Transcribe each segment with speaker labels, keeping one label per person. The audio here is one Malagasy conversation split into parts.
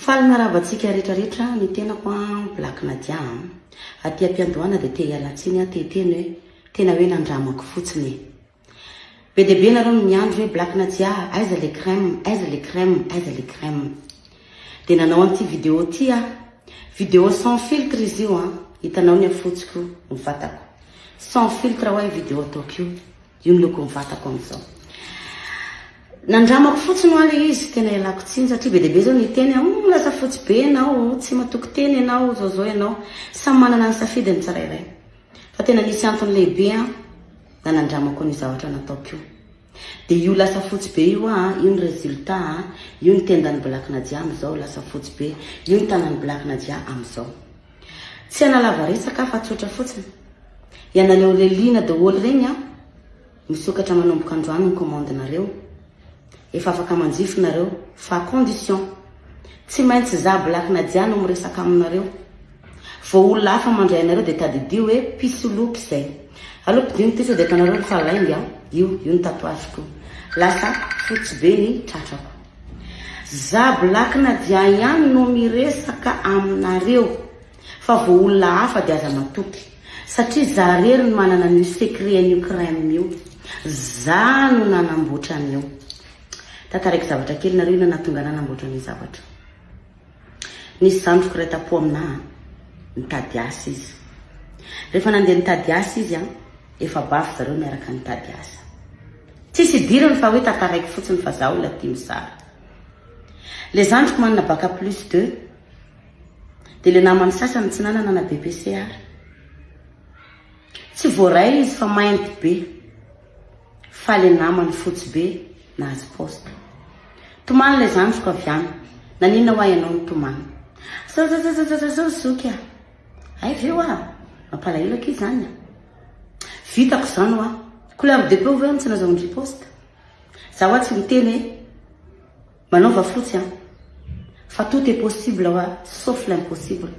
Speaker 1: Faly miarahaba antsika rehetra rehetra ny tenako an Black Nadia an. Aty am-piandohana dia te hiala tsiny aho te hiteny hoe tena hoe nandramako fotsiny e. Be dia be nareo no miandry hoe Black Nadia aiza le crème, aiza le crème, aiza le crème. Dia nanao an'ity vidéo ity aho. Vidéo sans filtre izy io an, hitanao ny hafotsiko ny vatako. Sans filtre hoa io vidéo ataoko io. Io ny lokon'ny vatako amin'izao. Nandramako fotsiny hoa ilay izy, tena ialako tsiny satria be dia be izao ny hiteny hoe hum lasa fotsy be ianao, tsy matoky tena ianao, izao izao ianao. Samy manana ny safidiny ny tsirairay. Fa tena nisy antony lehibe an nanandramako an'io zavatra nataoko io. Dia io lasa fotsy be io hoa an, io ny résultat an, io ny tendan'i Black Nadia amin'izao lasa fotsy be, io ny tanan'i Black Nadia amin'izao. Tsy hanalava resaka aho fa tsotra fotsiny. Ianareo le liana daholo regny an, misokatra manomboka androany ny commande nareo. Efa afaka manjifa nareo fa à condition tsy maintsy za Black Nadia no miresaka aminareo. Vao olona hafa mandray anareo dia tadidio hoe mpisoloky zay. Aleo ampidino ity sao dia hitanareo fa lainga io, io ny tatouage ko. Lasa fotsy be ny tratrako. Za Black Nadia ihany no miresaka aminareo fa vao olona hafa dia aza matoky satria za rery no manana an'io secret an'io crème io. Za no nanamboatra an'io. Tantaraiko zavatra kely nareo inona nahatonga anah namboatra an'io zavatra io. Nisy zandriko iray tampo aminah nitady asa izy. Rehefa nandeha nitady asa izy an, efa bafy zareo niaraka nitady asa. Tsisy idirany fa hoe tantaraiko fotsiny fa za olona tia mizara. Le zandriko manana bac plus deux, de le namany sasany tsy nanana na BPC ary. Tsy voaray izy fa mainty be. Fa le namany fotsy be nahazo poste. Tomany le zandriko avy any. Naninona hoa ianao nitomany? Zao zao zao zao zao zao zoky a! Hay ve hoa? Mampalahelo akia izany a! Vitako izany hoa! Couleur de peau ve no tsy nazahoan-dry poste? Za hoa tsy miteny hoe manaova fotsy an! Fa tout est possible hoa sauf l'impossible.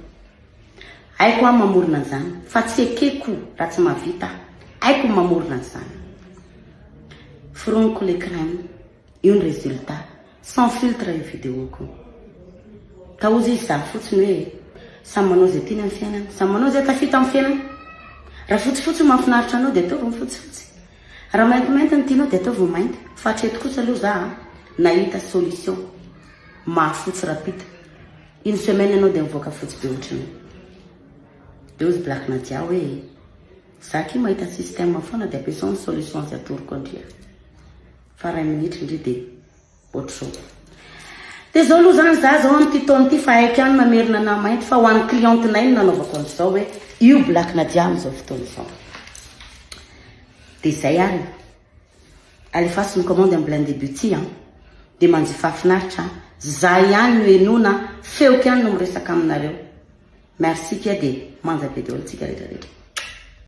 Speaker 1: Haiko hoa mamorona an'izany fa tsy ekeko raha tsy mahavita aho. Haiko ny mamorona an'izany. Foroniko le crème. Io ny résultat. Sans filtre io vidéo-ko io. Ka hozy izy za fotsiny hoe samy manao izay tiany amin'ny fiainana, samy manao izay tafita amin'ny fiainana. Raha fotsifotsy no mahafinaritra anao dia ataovy ny fotsifotsy. Raha maintimainty no tianao dia ataovy ny mainty. Fa hatreto kosa aloha za nahita solution mahafotsy rapide. Une semaine ianao dia mivoaka fotsy be ohatran'io. Dia hozy Black Nadia hoe za akia mahita système foana dia ampiasao ny solution izay atoroko an-dry a. Fa ray minitra ndry dia ohatr'izao. Dia zao aloha zany za zao amin'ity taona ity fa haiko ihany mamerina anà mainty fa ho an'ny cliente-nay no nanaovako an'izao hoe io Black Nadia amin'izao fotoana izao. Dia izay ary e. Alefaso ny commande amin'ny Blindé Beauty an. Dia manjifà finaritra an. Za ihany no henoina, feoko ihany no miresaka aminareo. Merci kia dia manja be daholo tsika rehetra rehetra.